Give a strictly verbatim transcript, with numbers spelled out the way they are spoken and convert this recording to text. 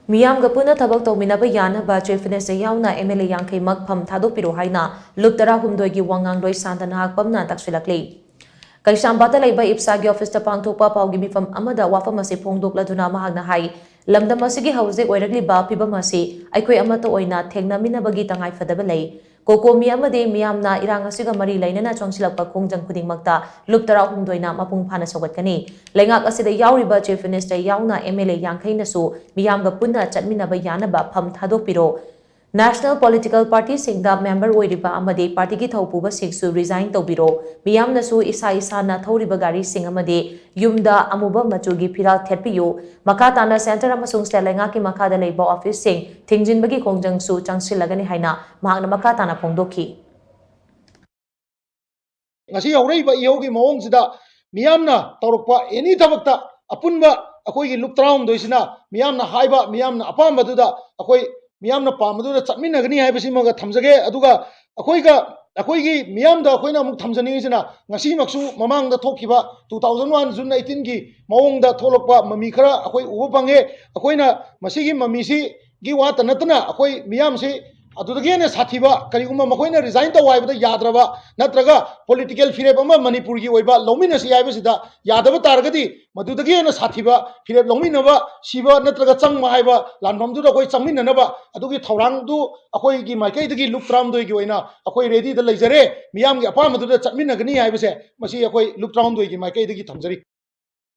ꯃꯤꯌꯥꯝꯒ ꯄꯨꯟꯅ ꯊꯕꯛ ꯇꯧꯃꯤꯟꯅꯕ ꯌꯥꯅꯕ Chief Minister ꯌꯥꯎꯅ M L A ꯌꯥꯡꯈꯩꯃꯛ ꯐꯝ ꯊꯥꯗꯣꯛꯄꯤꯔꯣ ꯍꯥꯏꯅ ꯂꯨꯞ ꯇꯔꯥꯍꯨꯝꯗꯣꯏꯒꯤ ꯋꯥꯉꯥꯡꯂꯣꯏ ꯁꯥꯟꯇ ꯅꯍꯥꯛꯄꯝꯅ ꯇꯛꯁꯤꯜꯂꯛꯂꯤ꯫ ꯀꯩꯁꯥꯝꯄꯥꯠꯇ ꯂꯩꯕ ꯏꯞꯁꯥꯒꯤ ꯑꯣꯐꯤꯁꯇ ꯄꯥꯡꯊꯣꯛꯄ ꯄꯥꯎꯒꯤ ꯃꯤꯐꯝ ꯑꯃꯗ ꯋꯥꯐꯝ ꯑꯁꯤ ꯐꯣꯡꯗꯣꯛꯂꯗꯨꯅ ꯃꯍꯥꯛꯅ ꯍꯥꯏ, ꯂꯝꯗꯝ ꯑꯁꯤꯒꯤ ꯍꯧꯖꯤꯛ ꯑꯣꯏꯔꯛꯂꯤꯕ ꯐꯤꯕꯝ ꯑꯁꯤ ꯑꯩꯈꯣꯏ ꯑꯃꯠꯇ ꯑꯣꯏꯅ ꯊꯦꯡꯅꯃꯤꯟꯅꯕꯒꯤ ꯇꯉꯥꯏꯐꯗꯕ ꯂꯩ꯫ ꯀꯣꯀꯣꯃꯤ ꯑꯃꯗꯤ ꯃꯤꯌꯥꯝꯅ ꯏꯔꯥꯡ ꯑꯁꯤꯒ ꯃꯔꯤ ꯂꯩꯅꯅ ꯆꯪꯁꯤꯜꯂꯛꯄ ꯈꯣꯡꯖꯪ ꯈꯨꯗꯤꯡꯃꯛꯇ ꯂꯨꯞ ꯇꯔꯥꯍꯨꯝꯗꯣꯏꯅ ꯃꯄꯨꯡ ꯐꯥꯅ ꯁꯧꯒꯠꯀꯅꯤ꯫ ꯂꯩꯉꯥꯛ ꯑꯁꯤꯗ ꯌꯥꯎꯔꯤꯕ Chief Minister ꯌꯥꯎꯅ M L A ꯌꯥꯡꯈꯩꯅꯁꯨ ꯃꯤꯌꯥꯝꯒ ꯄꯨꯟꯅ ꯆꯠꯃꯤꯟꯅꯕ ꯌꯥꯅꯕ ꯐꯝ ꯊꯥꯗꯣꯛꯄꯤꯔꯣ꯫ National political party ꯁꯤꯡꯗ member ꯑꯣꯏꯔꯤꯕ ꯑꯃꯗꯤ party ꯒꯤ ꯊꯧꯄꯨꯕꯁꯤꯡꯁꯨ resign ꯇꯧꯕꯤꯔꯣ꯫ ꯃꯤꯌꯥꯝꯅꯁꯨ ꯏꯁꯥ ꯏꯁꯥꯅ ꯊꯧꯔꯤꯕ ꯒꯥꯔꯤꯁꯤꯡ ꯑꯃꯗꯤ ꯌꯨꯝꯗ ꯑꯃꯨꯕ ꯃꯆꯨꯒꯤ ꯐꯤꯔꯥꯜ ꯊꯦꯠꯄꯤꯌꯨ꯫ ꯃꯈꯥ ꯇꯥꯅ centre ꯑꯃꯁꯨꯡ state ꯂꯩꯉꯥꯛꯀꯤ ꯃꯈꯥꯗ ꯂꯩꯕ office ꯁꯤꯡ ꯊꯤꯡꯖꯤꯟꯕꯒꯤ ꯈꯣꯡꯖꯪꯁꯨ ꯆꯪꯁꯤꯜꯂꯒꯅꯤ ꯍꯥꯏꯅ ꯃꯍꯥꯛꯅ ꯃꯈꯥ ꯇꯥꯅ ꯐꯣꯡꯗꯣꯛꯈꯤ꯫ ꯉꯁꯤ ꯍꯧꯔꯛꯏꯕ ꯏꯍꯧꯒꯤ ꯃꯑꯣꯡꯁꯤꯗ ꯃꯤꯌꯥꯝꯅ ꯇꯧꯔꯛꯄ any ꯊꯕꯛꯇ ꯑꯄꯨꯟꯕ ꯑꯩꯈꯣꯏꯒꯤ ꯂꯨꯞ ꯇꯔꯥꯍꯨꯝꯗꯣꯏꯁꯤꯅ ꯃꯤꯌꯥꯝꯅ ꯍꯥꯏꯕ, ꯃꯤꯌꯥꯝꯅ ꯑꯄꯥꯝꯕꯗꯨꯗ ꯑꯩꯈꯣꯏ ꯃꯤꯌꯥꯝꯅ ꯄꯥꯝꯕꯗꯨꯗ ꯆꯠꯃꯤꯟꯅꯒꯅꯤ ꯍꯥꯏꯕꯁꯤꯃꯒ ꯊꯝꯖꯒꯦ꯫ ꯑꯗꯨꯒ ꯑꯩꯈꯣꯏꯒ, ꯑꯩꯈꯣꯏꯒꯤ ꯃꯤꯌꯥꯝꯗ ꯑꯩꯈꯣꯏꯅ ꯑꯃꯨꯛ ꯊꯝꯖꯅꯤꯡꯉꯤꯁꯤꯅ ꯉꯁꯤꯃꯛꯁꯨ ꯃꯃꯥꯡꯗ ꯊꯣꯛꯈꯤꯕ two thousand one June eighteen ꯒꯤ ꯃꯑꯣꯡꯗ ꯊꯣꯛꯂꯛꯄ ꯃꯃꯤ ꯈꯔ ꯑꯩꯈꯣꯏ ꯎꯕ ꯐꯪꯉꯦ꯫ ꯑꯩꯈꯣꯏꯅ ꯃꯁꯤꯒꯤ ꯃꯃꯤꯁꯤꯒꯤ ꯋꯥꯇ ꯅꯠꯇꯅ ꯑꯩꯈꯣꯏ ꯃꯤꯌꯥꯝꯁꯤ ꯑꯗꯨꯗꯒꯤ ꯍꯦꯟꯅ ꯁꯥꯊꯤꯕ, ꯀꯔꯤꯒꯨꯝꯕ ꯃꯈꯣꯏꯅ resign ꯇꯧ ꯍꯥꯏꯕꯗ ꯌꯥꯗ꯭ꯔꯕ ꯅꯠꯇ꯭ꯔꯒ political ꯐꯤꯔꯦꯞ ꯑꯃ ꯃꯅꯤꯄꯨꯔꯒꯤ ꯑꯣꯏꯕ ꯂꯧꯃꯤꯟꯅꯁꯤ ꯍꯥꯏꯕꯁꯤꯗ ꯌꯥꯗꯕ ꯇꯥꯔꯒꯗꯤ, ꯃꯗꯨꯗꯒꯤ ꯍꯦꯟꯅ ꯁꯥꯊꯤꯕ ꯐꯤꯔꯦꯞ ꯂꯧꯃꯤꯟꯅꯕ, ꯁꯤꯕ ꯅꯠꯇ꯭ꯔꯒ ꯆꯪꯕ ꯍꯥꯏꯕ ꯂꯥꯟꯐꯝꯗꯨꯗ ꯑꯩꯈꯣꯏ ꯆꯪꯃꯤꯟꯅꯅꯕ ꯑꯗꯨꯒꯤ ꯊꯧꯔꯥꯡꯗꯨ ꯑꯩꯈꯣꯏꯒꯤ ꯃꯥꯏꯀꯩꯗꯒꯤ ꯂꯨꯞ ꯇꯔꯥꯍꯨꯝꯗꯣꯏꯒꯤ ꯑꯣꯏꯅ ꯑꯩꯈꯣꯏ ready ꯗ ꯂꯩꯖꯔꯦ꯫ ꯃꯤꯌꯥꯝꯒꯤ ꯑꯄꯥꯝꯕꯗꯨꯗ ꯆꯠꯃꯤꯟꯅꯒꯅꯤ ꯍꯥꯏꯕꯁꯦ ꯃꯁꯤ ꯑꯩꯈꯣꯏ ꯂꯨꯞ ꯇꯔꯥꯍꯨꯝꯗꯣꯏꯒꯤ ꯃꯥꯏꯀꯩꯗꯒꯤ ꯊꯝꯖꯔꯤ꯫